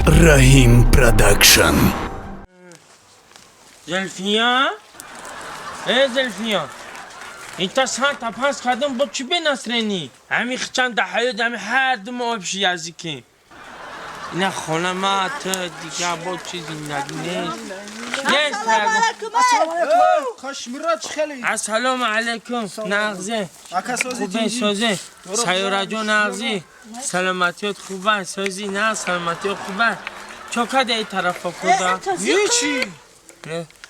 Раҳим Продакшн. Зульфия, э Зульфия, инта санта пас кардам, бо чӣ бенасрени ҳами хичан да ҳаёт, ҳами ҳар ду мо общий языкем. Ина хона ма ту дига бо чи зиндагӣ нест, нест. Кашмира, чӣ хеле? Ассалому алайкум, нағзе? Ака, сози? Хубе, созе? Сайёраҷон, нағзи? Саломатиёт хуба? Сози, на, саломатиёт хуба? Чо када и тарафа куда? Ҳичи.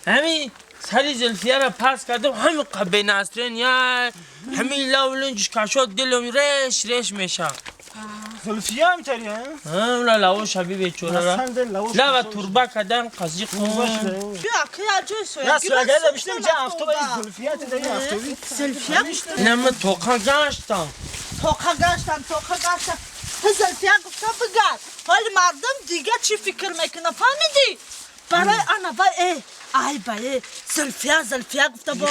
Ҳами сари Зулфияра пас кардам, ҳами бенасрен я ҳами лавлунҷ кашод, дилум реш реш меша. Зулфия ҳамтари? Ла лаво шаби бечорара лава турба кадан қазиқ. Инама тоқа гаштам. Тоқа гаштам, тоқа гаштам. Зулфия гуфта бигард, ҳоли мардум дига чӣ фикр мекунад, фаҳмидӣ? Барои ана вай э ай ба э Зулфия, Зулфия гуфта бо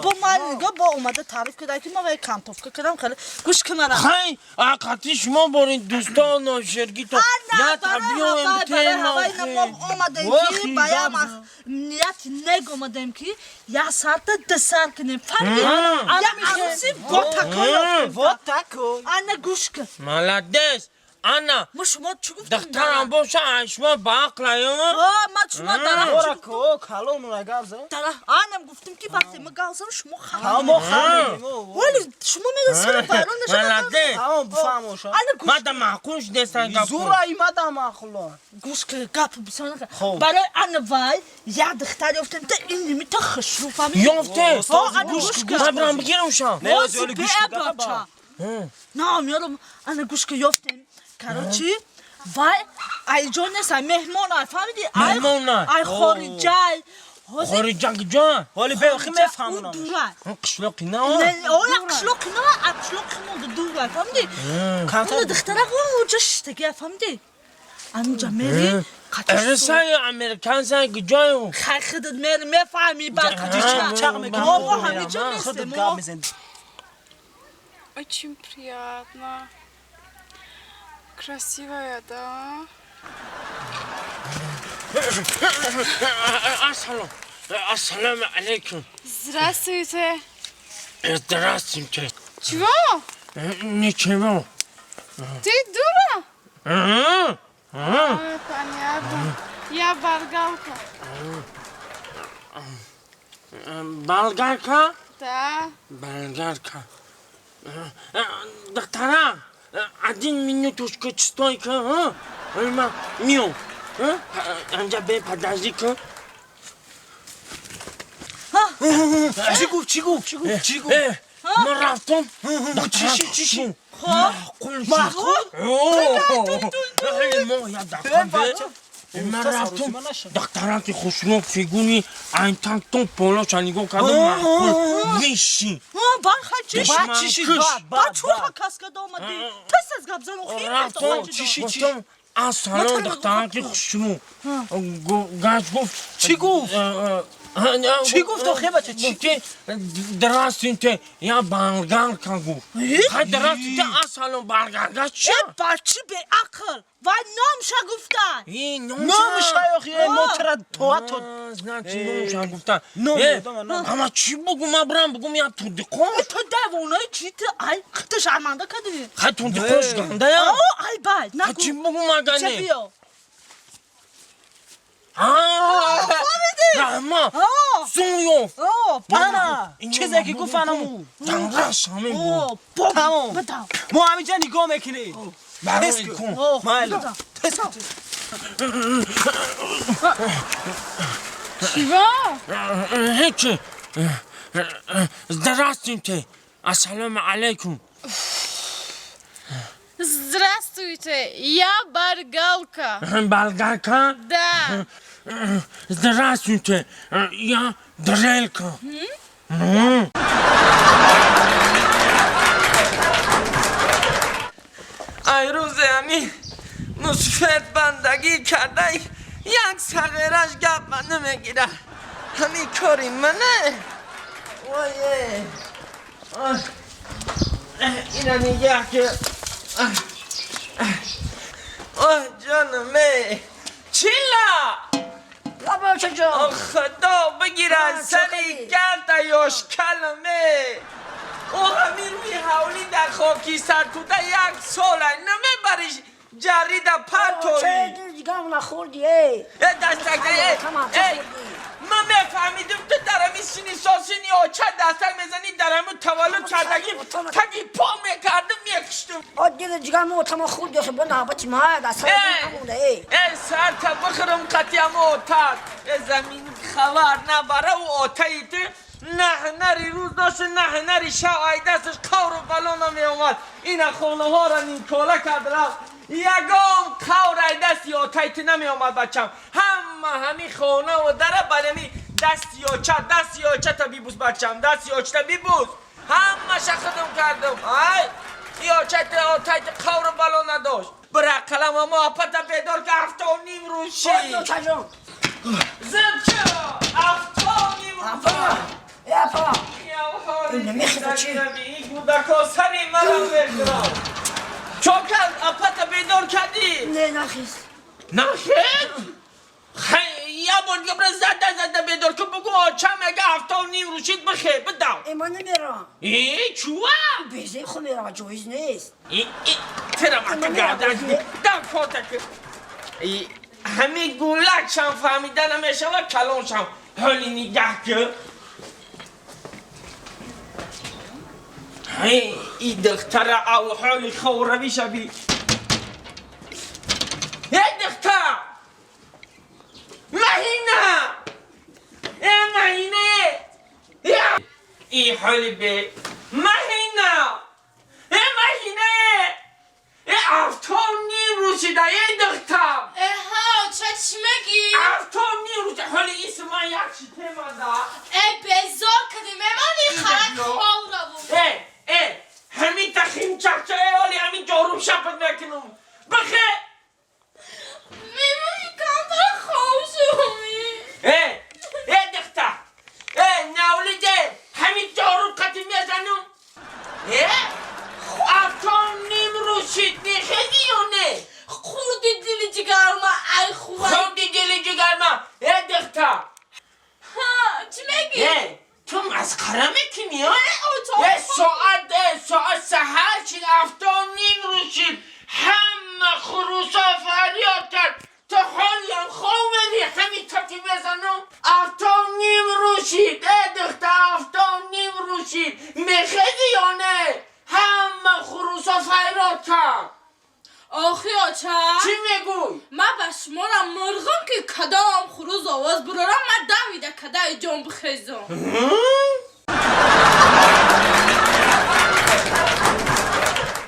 бо ман нига бо омада таъриф карда, ки ман вай кантовка кардам. Хеле гӯш кунара. Хай, ақати шумо борин дӯстон ношергито я табиём. Мо омадем ки ба я ният нег омадем, ки я сарта десар кунем, фаҳмидӣ? Я арӯси вот такой ёфтем. Вот такой. Ана, гӯш кун. Молодец, ана. Мо шумо чӣ гуфтем? Духтарам боша, ай шумо баақлаю. Ма шумо анам гуфтем, ки вақте ма гап зам, шумо вале шумо медасири байрон. Молодец, мада маъқул шудесан. Гӯш ки, гап бисёр. Барои ана вай як духтар ёфтем, та ин нимита хушрӯ, фаҳмидӣ? Ёфтем, ман бирам бигирам-ша. Бача, на, меёрам. Ана, гӯш ки, ёфтем. Короче, вай айҷо нест, ай меҳмон ай, фаҳмидӣ? Меҳмон. Ай хориҷай. Хориҷа куҷо? Ҳоли беохи мефаҳмонам. Дурай. Қишлоқи на? Оя, қишлоқи на, ай қишлоқи мо дурай, фаҳмидӣ? Уна духтара уҷа шиштагия, фаҳмидӣ? Ануҷа мери. Русай, американса, куҷою? Хай, худат мери, мефаҳмӣ. Баъд мо ҳамиҷа нестем. Очень приятно. Красивая, да? Ассалом, ассалому алейкум. Здравствуйте. Здравствуйте. Чего? Ничего. Ты дура? А, понятно. Я болгарка. Болгарка? Да. Болгарка. Доктора, один минуточку, стойка. Мио. Анҷа бе, подожди-ка. Чӣ гуфт, чӣ гуфт, чӣ гуфт, чӣ гуфт? Ман рафтам. Чӣ шид, чӣ шид? Маъқул. Маъқул. Мо я дақиқа. Ман рафтам, духтараки хушрӯ, фигуни айтактон, полоша нигоҳ кардам, маъқул виши. Баъд чӣ шид, баъд? Баъд чӯ кас када омадӣ? Тез тез гап зан. Рафтам, гуфтам: ассалом, духтараки хушрӯ. Гаш гуфт. Чӣ гуфт, чӣ гуфт охе, бача, чӣ? Гуфти: здравствуйте, я болгарка, гуфт. Хай, здравствуйте, ассалом, болгарка чи? Бачи беақл, вай номша гуфта. Номша охе, мо чара тоато. Значит, номша гуфта. Ама чӣ бугум? Ма бирам бугум: я турдиқош? Ту девонаи чи ту? Ай, ту шарманда кардӣ. Хай, турдиқош гандая. Ай бай. Чӣ бугум агане? Раҳмат, зун ёфт. Ана, чизе ки гуфт, анаму. Ҷанраш ҳамин буд. Тамом, мо ҳаминҷа нигоҳ мекунем. Барои кун. Майли. Чего? Ҳечи. Здравствуйте, ассалому алайкум. Здравствуйте, я болгарка. Болгарка? Да. Здравствуйте, я дрелька. Ну? Ай рӯзе ҳамин мусфет бандагӣ кардай, як сағираш гапа намегирад. Ҳамин кори мане. Ое, ина нигаҳ ки. آه جانمه چیلا لابا چجا خدا بگیرن سری گرد یاش کلمه او همین روی حولی در خاکی سر توده یک ساله نمیبریش جری در پرتوری چه دیگه هم نخوردی ای دستک ای من میفهمیدم تو در همین سینی ساسینی آچه دستک میزنی در همین تولد کردگی تگی پا میکردم میکشتم آ دیگه دیگه ما تمام خوردی خب نابتی ما دست نمونده ای ای سر تا بخرم قطیم اوتاد زمین خبر نبره و آتایی تو نه هنری روز داشت نه هنری شب ای دستش قور و بلا نمی اومد این خونه ها را نیمکاله کرد رفت یگام قور ای دست یاتای تو نمی اومد بچم همه همی خونه و دره برمی دست یاچه دست یاچه تا بیبوس بچم دست یاچه تا بیبوس همه خدم کردم ای یاچه تا آتای تو قور و بلا نداشت برا قلم ما اپتا بیدار که 7:30 روز شید زد چرا 7:30 روز اپا نمیخواد چی؟ این گودکا سری مرا میخورم چوکل اپتا بیدار کردی؟ نه نخیز نخیز؟ یه بار دیگه برای زده زده بیدار کن بگو آچه میگه 7:30 روشید بخیر بدم ای من نمیرم ای چوه؟ بیزه خود میرم جایز نیست ای ترم اتا گردن دم کاتک همه گولک شم فهمیده نمیشه و کلون شم حالی نگه که ای دختر او حالی خوروی شبی ای دختر مهینه ای مهینه ای حالی بی مهینه ای مهینه ای 7:30 روزی ای دختر ها چه چی میگی؟ 7:30 روزی حالی ایس من یک چی تیمانده ای بزار کدی میمانی خرک خال رو ای ای همین تخیم چخچه ای حالی همین جاروب شپت میکنم بخه میمونی کمتر خوشمی ای ای دختر ای نولیده همین جاروب قطی میزنم ای 7:30 روشید نیخیزی یا نه؟ خوردی دل جگر ما ای خوبه خوردی دل جگر ما ای دختر ها چی میگی؟ ای تو مسخره میکنی ها؟ ای ساعت سحر شد 7:30 روشید همه خروسا فریاد کرد تو حالیم خوابی همین تاکی بزنم 7:30 روشید ای دختر 7:30 روشید میخیزی یا نه؟ همه خروسا فریاد کرد آخی آچه چی میگوی؟ من به شما را مرغم که کدام خروز آواز برارم من دویده کدای جان بخیزم.